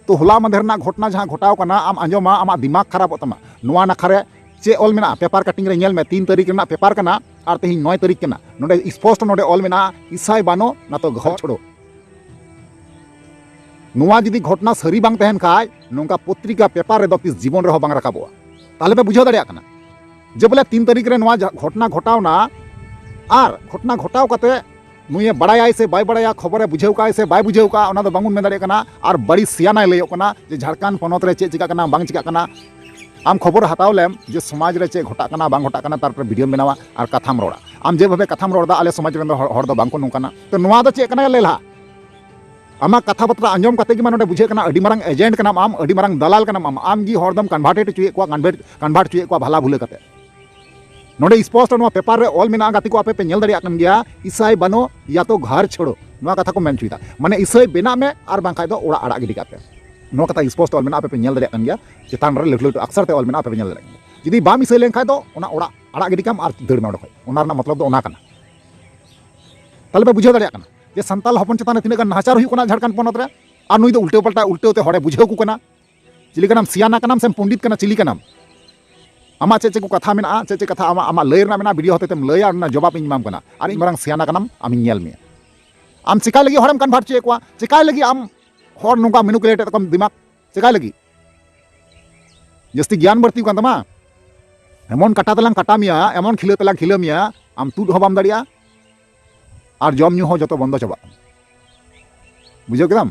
ᱛᱚ ᱦᱚᱞᱟ ᱢᱟᱫᱷᱮᱨ ᱨᱮᱱᱟᱜ ᱜᱷᱚᱴᱚᱱᱟ ᱡᱟᱦᱟᱸ ᱜᱷᱚᱴᱟᱣ ᱠᱟᱱᱟ, ᱟᱢ ᱟᱸᱡᱚᱢᱟ, ᱟᱢᱟᱜ ᱫᱤᱢᱟᱜᱽ ᱠᱷᱟᱨᱟᱯᱚᱜ ᱛᱟᱢᱟ᱾ ᱱᱚᱣᱟ ᱱᱟᱠᱷᱟ ᱨᱮ ᱪᱮᱫ ᱚᱞ ᱢᱮᱱᱟᱜᱼᱟ? ᱯᱮᱯᱟᱨ ᱠᱟᱴᱤᱝ ᱨᱮ ᱧᱮᱞ ᱢᱮ, ᱛᱤᱱ ᱛᱟᱹᱨᱤᱠᱷ ᱨᱮᱱᱟᱜ ᱯᱮᱯᱟᱨ ᱠᱟᱱᱟ ᱟᱨ ᱛᱮᱦᱮᱧ ᱱᱚᱭ ᱛᱟᱹᱨᱤᱠᱷ ᱠᱟᱱᱟ᱾ ᱱᱚᱰᱮ ᱥᱯᱚᱥᱴᱚ ᱱᱚᱰᱮ ᱚᱞ ᱢᱮᱱᱟᱜᱼᱟ, ᱤᱥᱟᱭ ᱵᱟᱱᱚ ᱱᱟ ᱛᱚ ᱜᱷᱚᱨ ᱪᱷᱳᱲᱚ᱾ ᱱᱚᱣᱟ ᱡᱩᱫᱤ ᱜᱷᱚᱴᱚᱱᱟ ᱥᱟᱹᱨᱤ ᱵᱟᱝ ᱛᱟᱦᱮᱱ ᱠᱷᱟᱡ, ᱱᱚᱝᱠᱟ ᱯᱚᱛᱨᱤᱠᱟ ᱯᱮᱯᱟᱨ ᱨᱮᱫᱚ ᱛᱤᱥ ᱡᱤᱵᱚᱱ ᱨᱮᱦᱚᱸ ᱵᱟᱝ ᱨᱟᱠᱟᱵᱚᱜᱼᱟ᱾ ᱛᱟᱦᱞᱮ ᱯᱮ ᱵᱩᱡᱷᱟᱹᱣ ᱫᱟᱲᱮᱭᱟᱜ ᱠᱟᱱᱟ ᱡᱮ ᱵᱚᱞᱮ ᱛᱤᱱ ᱛᱟᱹᱨᱤᱠᱷ ᱨᱮ ᱱᱚᱣᱟ ᱡᱟ-, ᱜᱷᱚᱴᱚᱱᱟ ᱜᱷᱚᱴᱟᱣᱱᱟ, ᱟᱨ ᱜᱷᱚᱴᱚᱱᱟ ᱜᱷᱚᱴᱟᱣ ᱠᱟᱛᱮ ᱱᱩᱭᱮ ᱵᱟᱲᱟᱭᱟᱭ ᱥᱮ ᱵᱟᱭ ᱵᱟᱲᱟᱭᱟ, ᱠᱷᱚᱵᱚᱨᱮ ᱵᱩᱡᱷᱟᱹᱣ ᱠᱟᱜᱼᱟᱭ ᱥᱮ ᱵᱟᱭ ᱵᱩᱡᱷᱟᱹᱣ ᱠᱟᱜᱼᱟ, ᱚᱱᱟ ᱫᱚ ᱵᱟᱝᱵᱚᱱ ᱢᱮᱱ ᱫᱟᱲᱮᱭᱟᱜ ᱠᱟᱱᱟ᱾ ᱟᱨ ᱵᱟᱹᱲᱤᱡ ᱥᱤᱭᱟᱱᱟᱭ ᱞᱟᱹᱭᱚᱜ ᱠᱟᱱᱟ ᱡᱮ ᱡᱷᱟᱲᱠᱷᱚᱸᱰ ᱯᱚᱱᱚᱛ ᱨᱮ ᱪᱮᱫ ᱪᱤᱠᱟᱹᱜ ᱠᱟᱱᱟ, ᱵᱟᱝ ᱪᱤᱠᱟᱹᱜ ᱠᱟᱱᱟ᱾ ᱟᱢ ᱠᱷᱚᱵᱚᱨ ᱦᱟᱛᱟᱣ ᱞᱮᱢ ᱡᱮ ᱥᱚᱢᱟᱡᱽ ᱨᱮ ᱪᱮᱫ ᱜᱷᱚᱴᱟᱜ ᱠᱟᱱᱟ, ᱵᱟᱝ ᱜᱷᱚᱴᱟᱜ ᱠᱟᱱᱟ, ᱛᱟᱨᱯᱚᱨᱮ ᱵᱷᱤᱰᱤᱭᱳᱢ ᱵᱮᱱᱟᱣᱟ ᱟᱨ ᱠᱟᱛᱷᱟᱢ ᱨᱚᱲᱟ᱾ ᱟᱢ ᱡᱮᱵᱷᱟᱵᱮ ᱠᱟᱛᱷᱟᱢ ᱨᱚᱲ ᱮᱫᱟ, ᱟᱞᱮ ᱥᱚᱢᱟᱡᱽ ᱨᱮᱱ ᱫᱚ ᱦᱚᱲ, ᱦᱚᱲ ᱫᱚ ᱵᱟᱝ ᱠᱚ ᱱᱚᱝᱠᱟᱱᱟ᱾ ᱛᱚ ᱱᱚᱣᱟ ᱫᱚ ᱪᱮᱫ ᱠᱟᱱᱟ ᱞᱮᱞᱦᱟ? ᱟᱢᱟᱜ ᱠᱟᱛᱷᱟ ᱵᱟᱛᱨᱟ ᱟᱸᱡᱚᱢ ᱠᱟᱛᱮ ᱜᱮ ᱢᱟ ᱱᱚᱰᱮ ᱵᱩᱡᱷᱟᱹᱜ ᱠᱟᱱᱟ ᱟᱹᱰᱤ ᱢᱟᱨᱟᱝ ᱮᱡᱮᱱᱴ ᱠᱟᱱᱟᱢ ᱟᱢ, ᱟᱹᱰᱤ ᱢᱟᱨᱟᱝ ᱫᱟᱞᱟᱞ ᱠᱟᱱᱟᱢ ᱟᱢ᱾ ᱟᱢ ᱜᱮ ᱦᱚᱲ ᱫᱚᱢ ᱠᱚᱱᱵᱷᱟᱨᱴᱮᱰ ᱦᱚᱪᱚᱭᱮᱫ ᱠᱚᱣᱟ, ᱠᱚᱱᱵᱷᱟᱨᱴ, ᱠᱚᱱᱵᱷᱟᱨᱴ ᱦᱚᱪᱚᱭᱮᱫ ᱠᱚᱣᱟ ᱵᱷᱟᱞᱟ ᱵᱷᱩᱞᱟᱹ ᱠᱟᱛᱮ᱾ ᱱᱚᱰᱮ ᱥᱯᱚᱥᱴᱚ ᱱᱚᱣᱟ ᱯᱮᱯᱟᱨ ᱨᱮ ᱚᱞ ᱢᱮᱱᱟᱜᱼᱟ, ᱜᱟᱛᱮ ᱠᱚ, ᱟᱯᱮ ᱯᱮ ᱧᱮᱞ ᱫᱟᱲᱮᱭᱟᱜ ᱠᱟᱱ ᱜᱮᱭᱟ, ᱤᱥᱟᱭ ᱵᱟᱱᱚ ᱭᱟ ᱛᱚ ᱜᱷᱟᱨ ᱪᱷᱳᱲᱚ, ᱱᱚᱣᱟ ᱠᱟᱛᱷᱟ ᱠᱚ ᱢᱮᱱ ᱦᱚᱪᱚᱭᱮᱫᱟ᱾ ᱢᱟᱱᱮ ᱤᱥᱟᱹᱭ ᱵᱮᱱᱟᱜ ᱢᱮ ᱟᱨ ᱵᱟᱝᱠᱷᱟᱡ ᱫᱚ ᱚᱲᱟᱜ ᱟᱲᱟᱜ ᱜᱤᱰᱤ ᱠᱟᱜ ᱯᱮ᱾ ᱱᱚᱣᱟ ᱠᱟᱛᱷᱟ ᱥᱯᱚᱥᱴᱚ ᱚᱞ ᱢᱮᱱᱟᱜᱼᱟ, ᱟᱯᱮ ᱯᱮ ᱧᱮᱞ ᱫᱟᱲᱮᱭᱟᱜ ᱠᱟᱱ ᱜᱮᱭᱟ, ᱪᱮᱛᱟᱱ ᱨᱮ ᱞᱟᱹᱴᱩ ᱞᱟᱹᱴᱩ ᱟᱠᱥᱟᱨ ᱛᱮ ᱚᱞ ᱢᱮᱱᱟᱜᱼᱟ, ᱟᱯᱮ ᱯᱮ ᱧᱮᱞ ᱫᱟᱲᱮᱭᱟᱜ ᱠᱟᱱ ᱜᱮᱭᱟ᱾ ᱡᱩᱫᱤ ᱵᱟᱢ ᱤᱥᱟᱹᱭ ᱞᱮᱱᱠᱷᱟᱡ ᱫᱚ ᱚᱱᱟ ᱚᱲᱟᱜ ᱟᱲᱟᱜ ᱜᱤᱰᱤ ᱠᱟᱢ ᱟᱨ ᱫᱟᱹᱲ ᱢᱮ ᱚᱸᱰᱮ ᱠᱷᱚᱡ᱾ ᱚᱱᱟ ᱨᱮᱱᱟᱜ ᱢᱚᱛᱞᱚᱵ ᱫᱚ ᱚᱱᱟ ᱠᱟᱱᱟ᱾ ᱛᱟᱦᱞᱮ ᱯᱮ ᱵᱩᱡᱷᱟᱹᱣ ᱫᱟᱲᱮᱭᱟᱜ ᱠᱟᱱᱟ ᱡᱮ ᱥᱟᱱᱛᱟᱞ ᱦᱚᱯᱚᱱ ᱪᱮᱛᱟᱱ ᱨᱮ ᱛᱤᱱᱟᱹᱜ ᱜᱟᱱ ᱱᱟᱦᱟᱪᱟᱨ ᱦᱩᱭᱩᱜ ᱠᱟᱱᱟ ᱡᱷᱟᱲᱠᱷᱚᱸᱰ ᱯᱚᱱᱚᱛ ᱨᱮ, ᱟᱨ ᱱᱩᱭ ᱫᱚ ᱩᱞᱴᱟᱹ ᱯᱟᱞᱴᱟ ᱩᱞᱴᱟᱹ ᱛᱮ ᱦᱚᱲᱮ ᱵᱩᱡᱷᱟᱹᱣ ᱠᱚ ᱠᱟᱱᱟ᱾ ᱪᱤᱞᱤ ᱠᱟᱱᱟᱢ? ᱥᱤᱭᱟᱱᱟ ᱠᱟᱱᱟᱢ ᱥᱮᱢ ᱯᱚᱱᱰᱤᱛ ᱠᱟᱱᱟ? ᱪᱤᱞᱤ ᱠᱟᱱᱟᱢ? ᱟᱢᱟᱜ ᱪᱮᱫ ᱪᱮᱫ ᱠᱚ ᱠᱟᱛᱷᱟ ᱢᱮᱱᱟᱜᱼᱟ, ᱪᱮᱫ ᱪᱮᱫ ᱠᱟᱛᱷᱟ ᱟᱢᱟᱜ, ᱟᱢᱟᱜ ᱞᱟᱹᱭ ᱨᱮᱱᱟᱜ ᱢᱮᱱᱟᱜᱼᱟ, ᱵᱷᱤᱰᱤᱭᱳ ᱦᱚᱛᱮ ᱛᱮᱢ ᱞᱟᱹᱭᱟ ᱟᱨ ᱚᱱᱟ ᱡᱚᱵᱟᱵ ᱤᱧ ᱮᱢᱟᱢ ᱠᱟᱱᱟ᱾ ᱟᱨ ᱤᱧ ᱢᱟᱨᱟᱝ ᱥᱤᱭᱟᱱᱟ ᱠᱟᱱᱟᱢ, ᱟᱢᱤᱧ ᱧᱮᱞ ᱢᱮᱭᱟ᱾ ᱟᱢ ᱪᱮᱠᱟᱭ ᱞᱟᱹᱜᱤᱫ ᱦᱚᱲᱮᱢ ᱠᱚᱱᱵᱷᱟᱨᱴ ᱦᱚᱪᱚᱭᱮᱫ ᱠᱚᱣᱟ? ᱪᱮᱠᱟᱭ ᱞᱟᱹᱜᱤᱫ ᱟᱢ ᱦᱚᱲ ᱱᱚᱝᱠᱟ ᱢᱮᱱᱩᱯᱩᱞᱮᱴ ᱮᱫ ᱛᱟᱠᱚᱣᱟᱢ ᱫᱤᱢᱟᱜᱽ? ᱪᱮᱠᱟᱭ ᱞᱟᱹᱜᱤᱫ? ᱡᱟᱹᱥᱛᱤ ᱜᱮᱭᱟᱱ ᱵᱟᱹᱲᱛᱤ ᱠᱟᱱ ᱛᱟᱢᱟ? ᱮᱢᱚᱱ ᱠᱟᱴᱟ ᱛᱮᱞᱟᱝ ᱠᱟᱴᱟ ᱢᱮᱭᱟ, ᱮᱢᱚᱱ ᱠᱷᱤᱞᱟᱹ ᱛᱮᱞᱟᱝ ᱠᱷᱤᱞᱟᱹ ᱢᱮᱭᱟ, ᱟᱢ ᱛᱩᱫ ᱦᱚᱸ ᱵᱟᱢ ᱫᱟᱲᱮᱭᱟᱜᱼᱟ᱾ ᱟᱨ ᱡᱚᱢ ᱧᱩ ᱦᱚᱸ ᱡᱚᱛᱚ ᱵᱚᱱᱫᱚ ᱪᱟᱵᱟᱜ ᱛᱟᱢᱟ᱾ ᱵᱩᱡᱷᱟᱹᱣ ᱠᱮᱫᱟᱢ?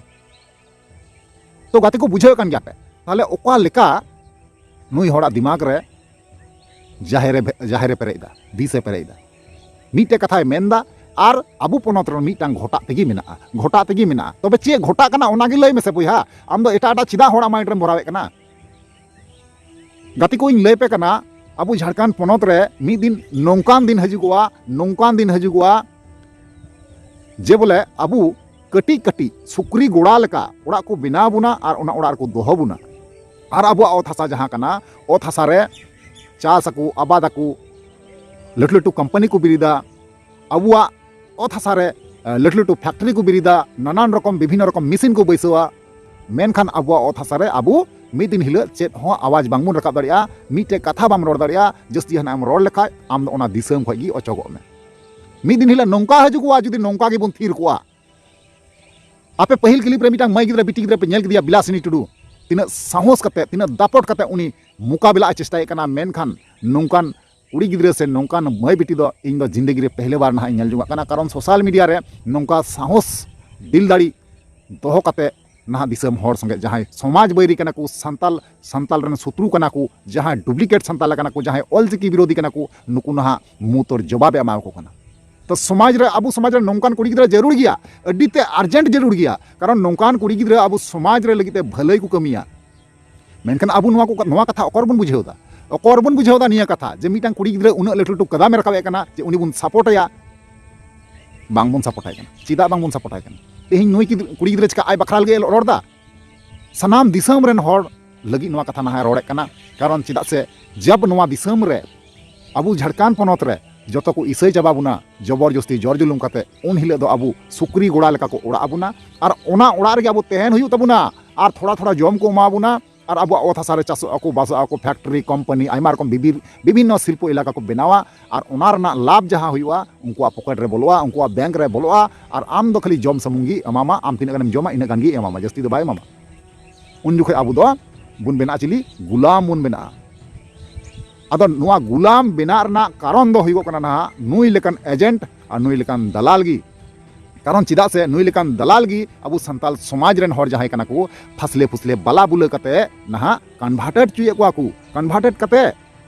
ᱛᱚ ᱜᱟᱛᱮ ᱠᱚ, ᱵᱩᱡᱷᱟᱹᱣ ᱠᱟᱱ ᱜᱮᱭᱟ ᱯᱮ? ᱛᱟᱦᱞᱮ ᱚᱠᱟ ᱞᱮᱠᱟ ᱱᱩᱭ ᱦᱚᱲᱟᱜ ᱫᱤᱢᱟᱜᱽ ᱨᱮ ᱡᱟᱦᱮᱨᱮ ᱵᱷᱮ-, ᱡᱟᱦᱮᱨᱮ ᱯᱮᱨᱮᱡ ᱮᱫᱟ, ᱫᱤᱥᱮ ᱯᱮᱨᱮᱡ ᱮᱫᱟ? ᱢᱤᱫᱴᱮᱡ ᱠᱟᱛᱷᱟᱭ ᱢᱮᱱᱫᱟ, ᱟᱨ ᱟᱵᱚ ᱯᱚᱱᱚᱛ ᱨᱮ ᱢᱤᱫᱴᱟᱝ ᱜᱷᱚᱴᱟᱜ ᱛᱮᱜᱮ ᱢᱮᱱᱟᱜᱼᱟ, ᱜᱷᱚᱴᱟᱜ ᱛᱮᱜᱮ ᱢᱮᱱᱟᱜᱼᱟ᱾ ᱛᱚᱵᱮ ᱪᱮᱫ ᱜᱷᱚᱴᱟᱜ ᱠᱟᱱᱟ ᱚᱱᱟᱜᱮ ᱞᱟᱹᱭ ᱢᱮᱥᱮ ᱵᱚᱭᱦᱟ, ᱟᱢ ᱫᱚ ᱮᱴᱟᱜ ᱮᱴᱟᱜ ᱪᱮᱫᱟᱜ ᱦᱚᱲᱟᱜ ᱢᱟᱭᱤᱱᱰ ᱨᱮᱢ ᱵᱷᱚᱨᱟᱣᱮᱫ ᱠᱟᱱᱟ? ᱜᱟᱛᱮ ᱠᱚ, ᱤᱧ ᱞᱟᱹᱭ ᱯᱮ ᱠᱟᱱᱟ, ᱟᱵᱚ ᱡᱷᱟᱲᱠᱷᱚᱸᱰ ᱯᱚᱱᱚᱛ ᱨᱮ ᱢᱤᱫ ᱫᱤᱱ ᱱᱚᱝᱠᱟᱱ ᱫᱤᱱ ᱦᱤᱡᱩᱜᱚᱜᱼᱟ, ᱱᱚᱝᱠᱟᱱ ᱫᱤᱱ ᱦᱤᱡᱩᱜᱚᱜᱼᱟ, ᱡᱮ ᱵᱚᱞᱮ ᱟᱵᱚ ᱠᱟᱹᱴᱤᱡ ᱠᱟᱹᱴᱤᱡ ᱥᱩᱠᱨᱤ ᱜᱚᱲᱟ ᱞᱮᱠᱟ ᱚᱲᱟᱜ ᱠᱚ ᱵᱮᱱᱟᱣ ᱵᱚᱱᱟ ᱟᱨ ᱚᱱᱟ ᱚᱲᱟᱜ ᱨᱮᱠᱚ ᱫᱚᱦᱚ ᱵᱚᱱᱟ᱾ ᱟᱨ ᱟᱵᱚᱣᱟᱜ ᱚᱛ ᱦᱟᱥᱟ ᱡᱟᱦᱟᱸ ᱠᱟᱱᱟ, ᱚᱛ ᱦᱟᱥᱟ ᱨᱮ ᱪᱟᱥ ᱟᱠᱚ, ᱟᱵᱟᱫ ᱟᱠᱚ, ᱞᱟᱹᱴᱩ ᱞᱟᱹᱴᱩ ᱠᱳᱢᱯᱟᱱᱤ ᱠᱚ ᱵᱮᱨᱮᱫᱟ, ᱟᱵᱚᱣᱟᱜ ᱚᱛ ᱦᱟᱥᱟ ᱨᱮ, ᱮ, ᱞᱟᱹᱴᱩ ᱞᱟᱹᱴᱩ ᱯᱷᱮᱠᱴᱨᱤ ᱠᱚ ᱵᱮᱨᱮᱫᱟ, ᱱᱟᱱᱟᱱ ᱨᱚᱠᱚᱢ ᱵᱤᱵᱷᱤᱱᱱᱚ ᱨᱚᱠᱚᱢ ᱢᱮᱥᱤᱱ ᱠᱚ ᱵᱟᱹᱭᱥᱟᱹᱣᱟ, ᱢᱮᱱᱠᱷᱟᱱ ᱟᱵᱚᱣᱟᱜ ᱚᱛ ᱦᱟᱥᱟ ᱨᱮ ᱟᱵᱚ ᱢᱤᱫ ᱫᱤᱱ ᱦᱤᱞᱳᱜ ᱪᱮᱫ ᱦᱚᱸ ᱟᱣᱟᱡᱽ ᱵᱟᱝᱵᱚᱱ ᱨᱟᱠᱟᱵ ᱫᱟᱲᱮᱭᱟᱜᱼᱟ, ᱢᱤᱫᱴᱮᱡ ᱠᱟᱛᱷᱟ ᱵᱟᱢ ᱨᱚᱲ ᱫᱟᱲᱮᱭᱟᱜᱼᱟ᱾ ᱡᱟᱹᱥᱛᱤ ᱡᱟᱦᱟᱱᱟᱜ ᱮᱢ ᱨᱚᱲ ᱞᱮᱠᱷᱟᱡ ᱟᱢ ᱫᱚ ᱚᱱᱟ ᱫᱤᱥᱚᱢ ᱠᱷᱚᱡ ᱜᱮ ᱚᱪᱚᱜᱚᱜ ᱢᱮ᱾ ᱢᱤᱫ ᱫᱤᱱ ᱦᱤᱞᱳᱜ ᱱᱚᱝᱠᱟ ᱦᱤᱡᱩᱜᱚᱜᱼᱟ, ᱡᱩᱫᱤ ᱱᱚᱝᱠᱟ ᱜᱮᱵᱚᱱ ᱛᱷᱤᱨ ᱠᱚᱜᱼᱟ᱾ ᱟᱯᱮ ᱯᱟᱹᱦᱤᱞ ᱠᱞᱤᱯ ᱨᱮ ᱢᱤᱫᱴᱟᱝ ᱢᱟᱹᱭ ᱜᱤᱫᱽᱨᱟᱹ, ᱵᱤᱴᱤ ᱜᱤᱫᱽᱨᱟᱹ ᱯᱮ ᱧᱮᱞ ᱠᱮᱫᱮᱭᱟ, ᱵᱤᱞᱟᱥᱤᱱᱤ ᱴᱩᱰᱩ, ᱛᱤᱱᱟᱹᱜ ᱥᱟᱦᱚᱥ ᱠᱟᱛᱮ, ᱛᱤᱱᱟᱹᱜ ᱫᱟᱯᱚᱴ ᱠᱟᱛᱮ ᱩᱱᱤ ᱢᱩᱠᱟᱵᱤᱞᱟ ᱮ ᱪᱮᱥᱴᱟᱭᱮᱫ ᱠᱟᱱᱟ, ᱢᱮᱱᱠᱷᱟᱱ ᱱᱚᱝᱠᱟᱱ ᱠᱩᱲᱤ ᱜᱤᱫᱽᱨᱟᱹ ᱥᱮ ᱱᱚᱝᱠᱟᱱ ᱢᱟᱹᱭ ᱵᱤᱴᱤ ᱫᱚ ᱤᱧ ᱫᱚ ᱡᱤᱱᱫᱮᱜᱤ ᱨᱮ ᱯᱮᱦᱞᱮ ᱵᱟᱨ ᱱᱟᱦᱟᱜ ᱤᱧ ᱧᱮᱞ ᱡᱚᱝᱟᱜ ᱠᱟᱱᱟ᱾ ᱠᱟᱨᱚᱱ ᱥᱳᱥᱟᱞ ᱢᱤᱰᱤᱭᱟ ᱨᱮ ᱱᱚᱝᱠᱟ ᱥᱟᱦᱚᱥ, ᱫᱤᱞ ᱫᱟᱲᱮ ᱫᱚᱦᱚ ᱠᱟᱛᱮ ᱱᱟᱦᱟᱜ ᱫᱤᱥᱚᱢ ᱦᱚᱲ ᱥᱚᱸᱜᱮ ᱡᱟᱦᱟᱸᱭ ᱥᱚᱢᱟᱡᱽ ᱵᱟᱹᱭᱨᱤ ᱠᱟᱱᱟ ᱠᱚ, ᱥᱟᱱᱛᱟᱞ, ᱥᱟᱱᱛᱟᱞ ᱨᱮᱱ ᱥᱚᱛᱨᱩ ᱠᱟᱱᱟ ᱠᱚ, ᱡᱟᱦᱟᱸᱭ ᱰᱩᱯᱞᱤᱠᱮᱴ ᱥᱟᱱᱛᱟᱞ ᱠᱟᱱᱟ ᱠᱚ, ᱡᱟᱦᱟᱸᱭ ᱚᱞᱪᱤᱠᱤ ᱵᱤᱨᱳᱫᱷᱤ ᱠᱟᱱᱟ ᱠᱚ, ᱱᱩᱠᱩ ᱱᱟᱦᱟᱜ ᱢᱩᱸ ᱛᱚᱲ ᱡᱚᱵᱟᱵᱮ ᱮᱢᱟ ᱠᱚ ᱠᱟᱱᱟ᱾ ᱛᱚ ᱥᱚᱢᱟᱡᱽ ᱨᱮ, ᱟᱵᱚ ᱥᱚᱢᱟᱡᱽ ᱨᱮ ᱱᱚᱝᱠᱟᱱ ᱠᱩᱲᱤ ᱜᱤᱫᱽᱨᱟᱹ ᱡᱟᱹᱨᱩᱲ ᱜᱮᱭᱟ, ᱟᱹᱰᱤ ᱛᱮ ᱟᱨᱡᱮᱱᱴ ᱡᱟᱹᱨᱩᱲ ᱜᱮᱭᱟ᱾ ᱠᱟᱨᱚᱱ ᱱᱚᱝᱠᱟᱱ ᱠᱩᱲᱤ ᱜᱤᱫᱽᱨᱟᱹ ᱟᱵᱚ ᱥᱚᱢᱟᱡᱽ ᱨᱮ ᱞᱟᱹᱜᱤᱫ ᱛᱮ ᱵᱷᱟᱹᱞᱟᱹᱭ ᱠᱚ ᱠᱟᱹᱢᱤᱭᱟ᱾ ᱢᱮᱱᱠᱷᱟᱱ ᱟᱵᱚ ᱱᱚᱣᱟ ᱠᱚ, ᱱᱚᱣᱟ ᱠᱟᱛᱷᱟ ᱚᱠᱚᱭ ᱵᱚᱱ ᱵᱩᱡᱷᱟᱹᱣ ᱮᱫᱟ? ᱚᱠᱚᱭ ᱵᱚᱱ ᱵᱩᱡᱷᱟᱹᱣ ᱮᱫᱟ ᱱᱤᱭᱟᱹ ᱠᱟᱛᱷᱟ ᱡᱮ ᱢᱤᱫᱴᱟᱝ ᱠᱩᱲᱤ ᱜᱤᱫᱽᱨᱟᱹ ᱩᱱᱟᱹᱜ ᱞᱟᱹᱴᱩ ᱞᱟᱹᱴᱩ ᱠᱟᱫᱟᱢᱮ ᱨᱟᱠᱟᱵ ᱮᱫ ᱠᱟᱱᱟ ᱡᱮ ᱩᱱᱤ ᱵᱚᱱ ᱥᱟᱯᱳᱨᱴ ᱟᱭᱟ? ᱵᱟᱝ ᱵᱚᱱ ᱥᱟᱯᱳᱨᱴ ᱟᱭ ᱠᱟᱱᱟ᱾ ᱪᱮᱫᱟᱜ ᱵᱟᱝ ᱵᱚᱱ ᱥᱟᱯᱳᱨᱴ ᱟᱭ ᱠᱟᱱᱟ? ᱛᱮᱦᱮᱧ ᱱᱩᱭ ᱠᱤᱫ-, ᱠᱩᱲᱤ ᱜᱤᱫᱽᱨᱟᱹ ᱪᱮᱠᱟ ᱟᱡ ᱵᱟᱠᱷᱨᱟ ᱞᱟᱹᱜᱤᱫ ᱮ ᱨᱚᱲ ᱮᱫᱟ? ᱥᱟᱱᱟᱢ ᱫᱤᱥᱚᱢ ᱨᱮᱱ ᱦᱚᱲ ᱞᱟᱹᱜᱤᱫ ᱱᱚᱣᱟ ᱠᱟᱛᱷᱟ ᱱᱟᱦᱟᱜ ᱮ ᱨᱚᱲᱮᱫ ᱠᱟᱱᱟ᱾ ᱠᱟᱨᱚᱱ ᱪᱮᱫᱟᱜ ᱥᱮ ᱡᱟᱵ ᱱᱚᱣᱟ ᱫᱤᱥᱚᱢ ᱨᱮ ᱟᱵᱚ ᱡᱷᱟᱲᱠᱷᱚᱸᱰ ᱯᱚᱱᱚᱛ ᱨᱮ ᱡᱚᱛᱚ ᱠᱚ ᱤᱥᱟᱹᱭ ᱪᱟᱵᱟ ᱵᱚᱱᱟ, ᱡᱚᱵᱚᱨ ᱡᱚᱥᱛᱤ ᱡᱚᱨ ᱡᱩᱞᱩᱢ ᱠᱟᱛᱮ, ᱩᱱ ᱦᱤᱞᱳᱜ ᱫᱚ ᱟᱵᱚ ᱥᱩᱠᱨᱤ ᱜᱚᱲᱟ ᱞᱮᱠᱟ ᱠᱚ ᱚᱲᱟᱜ ᱟᱵᱚᱱᱟ᱾ ᱟᱨ ᱚᱱᱟ ᱚᱲᱟᱜ ᱨᱮᱜᱮ ᱟᱵᱚ ᱛᱟᱦᱮᱱ ᱦᱩᱭᱩᱜ ᱛᱟᱵᱚᱱᱟ᱾ ᱟᱨ ᱛᱷᱚᱲᱟ ᱛᱷᱚᱲᱟ ᱡᱚᱢ ᱠᱚ ᱮᱢᱟ ᱵᱚᱱᱟ᱾ ᱟᱨ ᱟᱵᱚᱣᱟᱜ ᱚᱛ ᱦᱟᱥᱟ ᱨᱮ ᱪᱟᱥᱚᱜ ᱟᱠᱚ, ᱵᱟᱥᱚᱜ ᱟᱠᱚ, ᱯᱷᱮᱠᱴᱨᱤ, ᱠᱳᱢᱯᱟᱱᱤ, ᱟᱭᱢᱟ ᱨᱚᱠᱚᱢ ᱵᱤᱵᱷᱤ-, ᱵᱤᱵᱷᱤᱱᱱᱚ ᱥᱤᱞᱯᱚ ᱮᱞᱟᱠᱟ ᱠᱚ ᱵᱮᱱᱟᱣᱟ᱾ ᱟᱨ ᱚᱱᱟ ᱨᱮᱱᱟᱜ ᱞᱟᱵᱷ ᱡᱟᱦᱟᱸ ᱦᱩᱭᱩᱜᱼᱟ, ᱩᱱᱠᱩᱣᱟᱜ ᱯᱚᱠᱮᱴ ᱨᱮ ᱵᱚᱞᱚᱜᱼᱟ, ᱩᱱᱠᱩᱣᱟᱜ ᱵᱮᱝᱠ ᱨᱮ ᱵᱚᱞᱚᱜᱼᱟ᱾ ᱟᱨ ᱟᱢ ᱫᱚ ᱠᱷᱟᱹᱞᱤ ᱡᱚᱢ ᱥᱩᱢᱩᱝ ᱜᱮ ᱮᱢᱟᱢᱟ, ᱟᱢ ᱛᱤᱱᱟᱹᱜ ᱜᱟᱱᱮᱢ ᱡᱚᱢᱟ, ᱤᱱᱟᱹᱜ ᱜᱟᱱ ᱜᱮ ᱮᱢᱟᱢᱟ, ᱡᱟᱹᱥᱛᱤ ᱫᱚ ᱵᱟᱭ ᱮᱢᱟᱢᱟ᱾ ᱩᱱ ᱡᱚᱠᱷᱚᱱ ᱟᱵᱚ ᱫᱚ ᱵᱚᱱ ᱵᱮᱱᱟᱜᱼᱟ ᱪᱤᱞᱤ? ᱜᱩᱞᱟᱢ ᱵᱚᱱ ᱵᱮᱱᱟᱜᱼᱟ᱾ ᱟᱫᱚ ᱱᱚᱣᱟ ᱜᱩᱞᱟᱢ ᱵᱮᱱᱟᱜ ᱨᱮᱱᱟᱜ ᱠᱟᱨᱚᱱ ᱫᱚ ᱦᱩᱭᱩᱜᱚᱜ ᱠᱟᱱᱟ ᱱᱟᱦᱟᱜ ᱱᱩᱭ ᱞᱮᱠᱟᱱ ᱮᱡᱮᱱᱴ ᱟᱨ ᱱᱩᱭ ᱞᱮᱠᱟᱱ ᱫᱟᱞᱟᱞ ᱜᱮ᱾ ᱠᱟᱨᱚᱱ ᱪᱮᱫᱟᱜ ᱥᱮ ᱱᱩᱭ ᱞᱮᱠᱟᱱ ᱫᱟᱞᱟᱞ ᱜᱮ ᱟᱵᱚ ᱥᱟᱱᱛᱟᱞ ᱥᱚᱢᱟᱡᱽ ᱨᱮᱱ ᱦᱚᱲ ᱡᱟᱦᱟᱸᱭ ᱠᱟᱱᱟ ᱠᱚ, ᱯᱷᱟᱥᱞᱮ ᱯᱷᱩᱥᱞᱮ ᱵᱟᱞᱟ ᱵᱩᱞᱟᱹ ᱠᱟᱛᱮ ᱱᱟᱦᱟᱜ ᱠᱚᱱᱵᱷᱟᱨᱴᱮᱰ ᱦᱚᱪᱚᱭᱮᱫ ᱠᱚᱣᱟ ᱠᱚ᱾ ᱠᱚᱱᱵᱷᱟᱨᱴᱮᱰ ᱠᱟᱛᱮ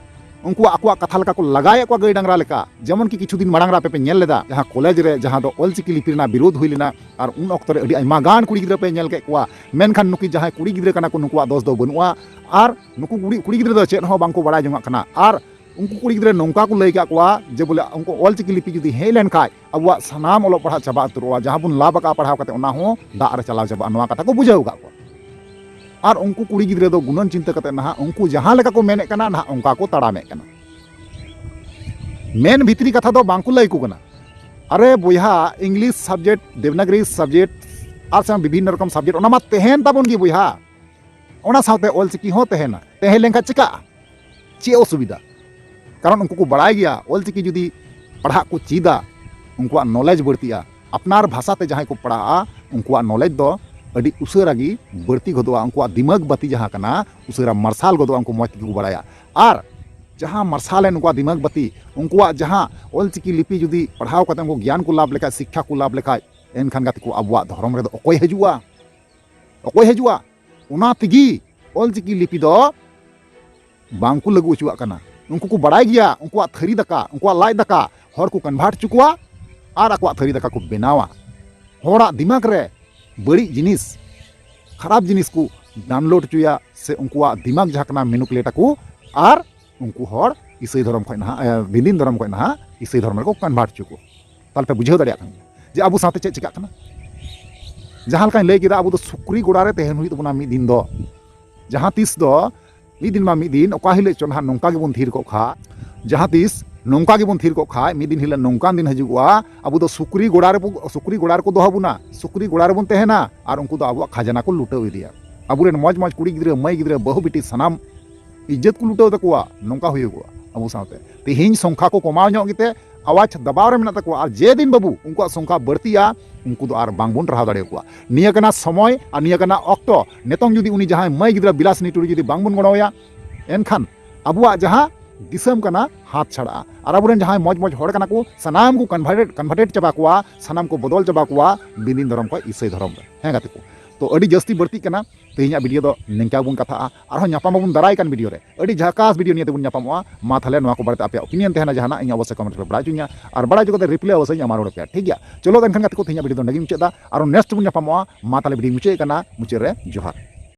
ᱩᱱᱠᱩᱣᱟᱜ ᱟᱠᱚᱣᱟᱜ ᱠᱟᱛᱷᱟ ᱞᱮᱠᱟ ᱠᱚ ᱞᱟᱜᱟᱭᱮᱫ ᱠᱚᱣᱟ ᱜᱟᱹᱭ ᱰᱟᱝᱨᱟ ᱞᱮᱠᱟ᱾ ᱡᱮᱢᱚᱱ ᱠᱤ ᱠᱤᱪᱷᱩ ᱫᱤᱱ ᱢᱟᱲᱟᱝ ᱨᱮ ᱟᱯᱮ ᱯᱮ ᱧᱮᱞ ᱞᱮᱫᱟ, ᱡᱟᱦᱟᱸ ᱠᱚᱞᱮᱡᱽ ᱨᱮ ᱡᱟᱦᱟᱸ ᱫᱚ ᱚᱞᱪᱤᱠᱤ ᱞᱤᱯᱤ ᱨᱮᱱᱟᱜ ᱵᱤᱨᱳᱫᱷ ᱦᱩᱭ ᱞᱮᱱᱟ, ᱟᱨ ᱩᱱ ᱚᱠᱛᱚ ᱨᱮ ᱟᱹᱰᱤ ᱟᱭᱢᱟ ᱜᱟᱱ ᱠᱩᱲᱤ ᱜᱤᱫᱽᱨᱟᱹ ᱯᱮ ᱧᱮᱞ ᱠᱮᱫ ᱠᱚᱣᱟ᱾ ᱢᱮᱱᱠᱷᱟᱱ ᱱᱩᱠᱩ ᱡᱟᱦᱟᱸᱭ ᱠᱩᱲᱤ ᱜᱤᱫᱽᱨᱟᱹ ᱠᱟᱱᱟ ᱠᱚ, ᱱᱩᱠᱩᱣᱟᱜ ᱫᱳᱥ ᱫᱚ ᱵᱟᱹᱱᱩᱜᱼᱟ᱾ ᱟᱨ ᱱᱩᱠᱩ ᱠᱩᱲᱤ, ᱠᱩᱲᱤ ᱜᱤᱫᱽᱨᱟᱹ ᱫᱚ ᱪᱮᱫ ᱦᱚᱸ ᱵᱟᱝᱠᱚ ᱵᱟᱲᱟᱭ ᱡᱚᱝᱟᱜ ᱠᱟᱱᱟ᱾ ᱟᱨ ᱩᱱᱠᱩ ᱠᱩᱲᱤ ᱜᱤᱫᱽᱨᱟᱹ ᱱᱚᱝᱠᱟ ᱠᱚ ᱞᱟᱹᱭ ᱠᱟᱜ ᱠᱚᱣᱟ ᱡᱮ ᱵᱚᱞᱮ ᱩᱱᱠᱩ ᱚᱞᱪᱤᱠᱤ ᱞᱤᱯᱤ ᱡᱩᱫᱤ ᱦᱮᱡ ᱞᱮᱱᱠᱷᱟᱡ ᱟᱵᱚᱣᱟᱜ ᱥᱟᱱᱟᱢ ᱚᱞᱚᱜ ᱯᱟᱲᱦᱟᱜ ᱪᱟᱵᱟ ᱩᱛᱟᱹᱨᱚᱜᱼᱟ, ᱡᱟᱦᱟᱸ ᱵᱚᱱ ᱞᱟᱵᱷ ᱟᱠᱟᱫ ᱯᱟᱲᱦᱟᱣ ᱠᱟᱛᱮ ᱚᱱᱟ ᱦᱚᱸ ᱫᱟᱜ ᱨᱮ ᱪᱟᱞᱟᱣ ᱪᱟᱵᱟᱜᱼᱟ, ᱱᱚᱣᱟ ᱠᱟᱛᱷᱟ ᱠᱚ ᱵᱩᱡᱷᱟᱹᱣ ᱟᱠᱟᱫ ᱠᱚᱣᱟ᱾ ᱟᱨ ᱩᱱᱠᱩ ᱠᱩᱲᱤ ᱜᱤᱫᱽᱨᱟᱹ ᱫᱚ ᱜᱩᱱᱟᱹᱱ ᱪᱤᱱᱛᱟᱹ ᱠᱟᱛᱮ ᱱᱟᱦᱟᱜ ᱩᱱᱠᱩ ᱡᱟᱦᱟᱸ ᱞᱮᱠᱟ ᱠᱚ ᱢᱮᱱᱮᱫ ᱠᱟᱱᱟ, ᱱᱟᱦᱟᱜ ᱚᱱᱠᱟ ᱠᱚ ᱛᱟᱲᱟᱢᱮᱫ ᱠᱟᱱᱟ᱾ ᱢᱮᱱ ᱵᱷᱤᱛᱨᱤ ᱠᱟᱛᱷᱟ ᱫᱚ ᱵᱟᱝ ᱠᱚ ᱞᱟᱹᱭ ᱟᱠᱚ ᱠᱟᱱᱟ᱾ ᱟᱨᱮ ᱵᱚᱭᱦᱟ, ᱤᱝᱞᱤᱥ ᱥᱟᱵᱡᱮᱠᱴ, ᱫᱮᱵᱽᱱᱟᱜᱽᱨᱤ ᱥᱟᱵᱡᱮᱠᱴ ᱟᱨ ᱥᱮ ᱵᱤᱵᱷᱤᱱᱱᱚ ᱨᱚᱠᱚᱢ ᱥᱟᱵᱡᱮᱠᱴ ᱚᱱᱟ ᱢᱟ ᱛᱟᱦᱮᱱ ᱛᱟᱵᱚᱱ ᱜᱮ ᱵᱚᱭᱦᱟ᱾ ᱚᱱᱟ ᱥᱟᱶᱛᱮ ᱚᱞᱪᱤᱠᱤ ᱦᱚᱸ ᱛᱟᱦᱮᱱᱟ᱾ ᱛᱟᱦᱮᱸ ᱞᱮᱱᱠᱷᱟᱱ ᱪᱤᱠᱟᱹᱜᱼᱟ? ᱪᱮᱫ ᱚᱥᱩᱵᱤᱫᱷᱟ? ᱠᱟᱨᱚᱱ ᱩᱱᱠᱩ ᱠᱚ ᱵᱟᱲᱟᱭ ᱜᱮᱭᱟ, ᱚᱞᱪᱤᱠᱤ ᱡᱩᱫᱤ ᱯᱟᱲᱦᱟᱜ ᱠᱚ ᱪᱮᱫᱟ, ᱩᱱᱠᱩᱣᱟᱜ ᱱᱚᱞᱮᱡᱽ ᱵᱟᱹᱲᱛᱤᱜᱼᱟ᱾ ᱟᱯᱱᱟᱨ ᱵᱷᱟᱥᱟ ᱛᱮ ᱡᱟᱦᱟᱸᱭ ᱠᱚ ᱯᱟᱲᱦᱟᱜᱼᱟ, ᱩᱱᱠᱩᱣᱟᱜ ᱱᱚᱞᱮᱡᱽ ᱫᱚ ᱟᱹᱰᱤ ᱩᱥᱟᱹᱨᱟ ᱜᱮ ᱵᱟᱹᱲᱛᱤ ᱜᱚᱫᱚᱜᱼᱟ᱾ ᱩᱱᱠᱩᱣᱟᱜ ᱫᱤᱢᱟᱜᱽ ᱵᱟᱹᱛᱤ ᱡᱟᱦᱟᱸ ᱠᱟᱱᱟ, ᱩᱥᱟᱹᱨᱟ ᱢᱟᱨᱥᱟᱞ ᱜᱚᱫᱚᱜᱼᱟ, ᱩᱱᱠᱩ ᱢᱚᱡᱽ ᱛᱮᱜᱮ ᱠᱚ ᱵᱟᱲᱟᱭᱟ᱾ ᱟᱨ ᱡᱟᱦᱟᱸ ᱢᱟᱨᱥᱟᱞ ᱮᱱ ᱩᱱᱠᱩᱣᱟᱜ ᱫᱤᱢᱟᱜᱽ ᱵᱟᱹᱛᱤ, ᱩᱱᱠᱩᱣᱟᱜ ᱡᱟᱦᱟᱸ ᱚᱞᱪᱤᱠᱤ ᱞᱤᱯᱤ ᱡᱩᱫᱤ ᱯᱟᱲᱦᱟᱣ ᱠᱟᱛᱮ ᱩᱱᱠᱩ ᱜᱮᱭᱟᱱ ᱠᱚ ᱞᱟᱵᱷ ᱞᱮᱠᱷᱟᱡ, ᱥᱤᱠᱠᱷᱟ ᱠᱚ ᱞᱟᱵᱷ ᱞᱮᱠᱷᱟᱡ, ᱮᱱᱠᱷᱟᱱ ᱜᱟᱛᱮ ᱠᱚ ᱟᱵᱚᱣᱟᱜ ᱫᱷᱚᱨᱚᱢ ᱨᱮᱫᱚ ᱚᱠᱚᱭ ᱦᱤᱡᱩᱜᱼᱟ? ᱚᱠᱚᱭ ᱦᱤᱡᱩᱜᱼᱟ? ᱚᱱᱟ ᱛᱮᱜᱮ ᱚᱞᱪᱤᱠᱤ ᱞᱤᱯᱤ ᱫᱚ ᱵᱟᱝ ᱠᱚ ᱞᱟᱹᱜᱩ ᱦᱚᱪᱚᱣᱟᱜ ᱠᱟᱱᱟ᱾ ᱩᱱᱠᱩ ᱠᱚ ᱵᱟᱲᱟᱭ ᱜᱮᱭᱟ ᱩᱱᱠᱩᱣᱟᱜ ᱛᱷᱟᱹᱨᱤ ᱫᱟᱠᱟ, ᱩᱱᱠᱩᱣᱟᱜ ᱞᱟᱡ ᱫᱟᱠᱟ ᱦᱚᱲ ᱠᱚ ᱠᱚᱱᱵᱷᱟᱨᱴ ᱦᱚᱪᱚ ᱠᱚᱣᱟ ᱟᱨ ᱟᱠᱚᱣᱟᱜ ᱛᱷᱟᱹᱨᱤ ᱫᱟᱠᱟ ᱠᱚ ᱵᱮᱱᱟᱣᱟ᱾ ᱦᱚᱲᱟᱜ ᱫᱤᱢᱟᱜᱽ ᱨᱮ ᱵᱟᱹᱲᱤᱡ ᱡᱤᱱᱤᱥ, ᱠᱷᱟᱨᱟᱯ ᱡᱤᱱᱤᱥ ᱠᱚ ᱰᱟᱣᱩᱱᱞᱳᱰ ᱦᱚᱪᱚᱭᱟ, ᱥᱮ ᱩᱱᱠᱩᱣᱟᱜ ᱫᱤᱢᱟᱜᱽ ᱡᱟᱦᱟᱸ ᱠᱟᱱᱟ ᱢᱮᱱᱩᱯᱩᱞᱮᱴ ᱟᱠᱚ, ᱟᱨ ᱩᱱᱠᱩ ᱦᱚᱲ ᱤᱥᱟᱹᱭ ᱫᱷᱚᱨᱚᱢ ᱠᱷᱚᱱ ᱱᱟᱦᱟᱜ, ᱮ, ᱵᱤᱫᱤᱱ ᱫᱷᱚᱨᱚᱢ ᱠᱷᱚᱱ ᱱᱟᱦᱟᱜ ᱤᱥᱟᱹᱭ ᱫᱷᱚᱨᱚᱢ ᱨᱮᱠᱚ ᱠᱚᱱᱵᱷᱟᱨᱴ ᱦᱚᱪᱚ ᱠᱚᱣᱟ᱾ ᱛᱟᱦᱞᱮ ᱯᱮ ᱵᱩᱡᱷᱟᱹᱣ ᱫᱟᱲᱮᱭᱟᱜ ᱠᱟᱱ ᱜᱮᱭᱟ ᱡᱮ ᱟᱵᱚ ᱥᱟᱶᱛᱮ ᱪᱮᱫ ᱪᱤᱠᱟᱹᱜ ᱠᱟᱱᱟ᱾ ᱡᱟᱦᱟᱸ ᱞᱮᱠᱟᱧ ᱞᱟᱹᱭ ᱠᱮᱫᱟ, ᱟᱵᱚ ᱫᱚ ᱥᱩᱠᱨᱤ ᱜᱚᱲᱟ ᱨᱮ ᱛᱟᱦᱮᱱ ᱦᱩᱭᱩᱜ ᱛᱟᱵᱚᱱᱟ ᱢᱤᱫ ᱫᱤᱱ ᱫᱚ᱾ ᱡᱟᱦᱟᱸ ᱛᱤᱥ ᱫᱚ, ᱢᱤᱫ ᱫᱤᱱ ᱢᱟ ᱢᱤᱫ ᱫᱤᱱ, ᱚᱠᱟ ᱦᱤᱞᱳᱜ ᱪᱚ ᱱᱟᱦᱟᱜ ᱱᱚᱝᱠᱟ ᱜᱮᱵᱚᱱ ᱛᱷᱤᱨ ᱠᱚᱜ ᱠᱷᱟᱡ, ᱡᱟᱦᱟᱸ ᱛᱤᱥ ᱱᱚᱝᱠᱟ ᱜᱮᱵᱚᱱ ᱛᱷᱤᱨ ᱠᱚᱜ ᱠᱷᱟᱡ, ᱢᱤᱫ ᱫᱤᱱ ᱦᱤᱞᱳᱜ ᱱᱚᱝᱠᱟᱱ ᱫᱤᱱ ᱦᱤᱡᱩᱜᱚᱜᱼᱟ, ᱟᱵᱚ ᱫᱚ ᱥᱩᱠᱨᱤ ᱜᱚᱲᱟ ᱨᱮᱵᱚ, ᱥᱩᱠᱨᱤ ᱜᱚᱲᱟ ᱨᱮᱠᱚ ᱫᱚᱦᱚ ᱵᱚᱱᱟ, ᱥᱩᱠᱨᱤ ᱜᱚᱲᱟ ᱨᱮᱵᱚᱱ ᱛᱟᱦᱮᱱᱟ, ᱟᱨ ᱩᱱᱠᱩ ᱫᱚ ᱟᱵᱚᱣᱟᱜ ᱠᱷᱟᱡᱟᱱᱟ ᱠᱚ ᱞᱩᱴᱟᱹᱣ ᱤᱫᱤᱭᱟ᱾ ᱟᱵᱚᱨᱮᱱ ᱢᱚᱡᱽ ᱢᱚᱡᱽ ᱠᱩᱲᱤ ᱜᱤᱫᱽᱨᱟᱹ, ᱢᱟᱹᱭ ᱜᱤᱫᱽᱨᱟᱹ, ᱵᱟᱹᱦᱩ ᱵᱤᱴᱤ ᱥᱟᱱᱟᱢ ᱤᱡᱽᱡᱚᱛ ᱠᱚ ᱞᱩᱴᱟᱹᱣ ᱛᱟᱠᱚᱣᱟ᱾ ᱱᱚᱝᱠᱟ ᱦᱩᱭᱩᱜᱚᱜᱼᱟ ᱟᱵᱚ ᱥᱟᱶᱛᱮ᱾ ᱛᱮᱦᱮᱧ ᱥᱚᱝᱠᱷᱟ ᱠᱚ ᱠᱚᱢᱟᱣ ᱧᱚᱜ ᱜᱮᱛᱮ ᱟᱣᱟᱡᱽ ᱫᱟᱵᱟᱣ ᱨᱮ ᱢᱮᱱᱟᱜ ᱛᱟᱠᱚᱣᱟ, ᱟᱨ ᱡᱮ ᱫᱤᱱ ᱵᱟᱹᱵᱩ ᱩᱱᱠᱩᱣᱟᱜ ᱥᱚᱝᱠᱷᱟ ᱵᱟᱹᱲᱛᱤᱜᱼᱟ, ᱩᱱᱠᱩ ᱫᱚ ᱟᱨ ᱵᱟᱝᱵᱚᱱ ᱴᱟᱨᱦᱟᱣ ᱫᱟᱲᱮᱭᱟᱠᱚᱣᱟ᱾ ᱱᱤᱭᱟᱹ ᱠᱟᱱᱟ ᱥᱚᱢᱚᱭ ᱟᱨ ᱱᱤᱭᱟᱹ ᱠᱟᱱᱟ ᱚᱠᱛᱚ᱾ ᱱᱤᱛᱚᱝ ᱡᱩᱫᱤ ᱩᱱᱤ ᱡᱟᱦᱟᱸᱭ ᱢᱟᱹᱭ ᱜᱤᱫᱽᱨᱟᱹ ᱵᱤᱞᱟᱥᱤᱱᱤ ᱴᱩᱰᱩ ᱡᱩᱫᱤ ᱵᱟᱝᱵᱚᱱ ᱜᱚᱲᱚᱣᱟᱭᱟ, ᱮᱱᱠᱷᱟᱱ ᱟᱵᱚᱣᱟᱜ ᱡᱟᱦᱟᱸ ᱫᱤᱥᱚᱢ ᱠᱟᱱᱟ ᱦᱟᱛ ᱪᱷᱟᱲᱟᱜᱼᱟ, ᱟᱨ ᱟᱵᱚᱨᱮᱱ ᱡᱟᱦᱟᱸᱭ ᱢᱚᱡᱽ ᱢᱚᱡᱽ ᱦᱚᱲ ᱠᱟᱱᱟ ᱠᱚ, ᱥᱟᱱᱟᱢ ᱠᱚ ᱠᱚᱱᱵᱷᱟᱨᱴᱮᱰ, ᱠᱚᱱᱵᱷᱟᱨᱴᱮᱰ ᱪᱟᱵᱟ ᱠᱚᱣᱟ, ᱥᱟᱱᱟᱢ ᱠᱚ ᱵᱚᱫᱚᱞ ᱪᱟᱵᱟ ᱠᱚᱣᱟ ᱵᱤᱫᱤᱱ ᱫᱷᱚᱨᱚᱢ ᱠᱷᱚᱱ ᱤᱥᱟᱹᱭ ᱫᱷᱚᱨᱚᱢ ᱨᱮ᱾ ᱦᱮᱸ ᱜᱟᱛᱮ ᱠᱚ, ᱛᱚ ᱟᱹᱰᱤ ᱡᱟᱹᱥᱛᱤ ᱵᱟᱹᱲᱛᱤᱜ ᱠᱟᱱᱟ᱾ ᱛᱮᱦᱮᱧᱟᱜ ᱵᱷᱤᱰᱤᱭᱳ ᱫᱚ ᱱᱤᱝᱠᱟ ᱵᱚᱱ ᱠᱟᱛᱷᱟᱜᱼᱟ, ᱟᱨᱦᱚᱸ ᱧᱟᱯᱟᱢ ᱟᱵᱚᱱ ᱫᱟᱨᱟᱭ ᱠᱟᱱ ᱵᱷᱤᱰᱤᱭᱳ ᱨᱮ᱾ ᱟᱹᱰᱤ ᱡᱷᱟᱠᱟᱥ ᱵᱷᱤᱰᱤᱭᱳ ᱱᱤᱭᱮ ᱛᱮᱵᱚᱱ ᱧᱟᱯᱟᱢᱚᱜᱼᱟ᱾ ᱢᱟ ᱛᱟᱦᱞᱮ ᱱᱚᱣᱟ ᱠᱚ ᱵᱟᱨᱮᱛᱮ ᱟᱯᱮᱭᱟᱜ ᱚᱯᱤᱱᱤᱭᱚᱱ ᱛᱟᱦᱮᱱᱟ ᱡᱟᱦᱟᱱᱟᱜ, ᱤᱧ ᱚᱵᱚᱥᱥᱳᱭ ᱠᱚᱢᱮᱱᱴ ᱨᱮ ᱵᱟᱲᱟᱭ ᱦᱚᱪᱚᱧᱟ, ᱟᱨ ᱵᱟᱲᱟᱭ ᱦᱚᱪᱚ ᱠᱟᱛᱮ ᱨᱤᱯᱞᱟᱭ ᱚᱵᱚᱥᱥᱳᱭ ᱤᱧ ᱮᱢᱟ ᱨᱩᱣᱟᱹᱲ ᱟᱯᱮᱭᱟ, ᱴᱷᱤᱠ ᱜᱮᱭᱟ? ᱪᱚᱞᱚ ᱮᱱᱠᱷᱟᱱ ᱜᱟᱛᱮ ᱠᱚ, ᱛᱮᱦᱮᱧᱟᱜ ᱵᱷᱤᱰᱤᱭᱳ ᱫᱚ ᱱᱚᱸᱰᱮ ᱜᱮᱧ ᱢᱩᱪᱟᱹᱫ ᱮᱫᱟ᱾ ᱟᱨᱦᱚᱸ ᱱᱮᱠᱥᱴ ᱵᱚᱱ ᱧᱟᱯᱟᱢᱚᱜᱼᱟ᱾ ᱢᱟ ᱛᱟᱦᱞᱮ ᱵᱷᱤᱰᱤᱭᱳ ᱢᱩᱪᱟᱹᱫ ᱠᱟᱱᱟ, ᱢᱩᱪᱟᱹᱫ ᱨᱮ ᱡᱚᱦᱟᱨ᱾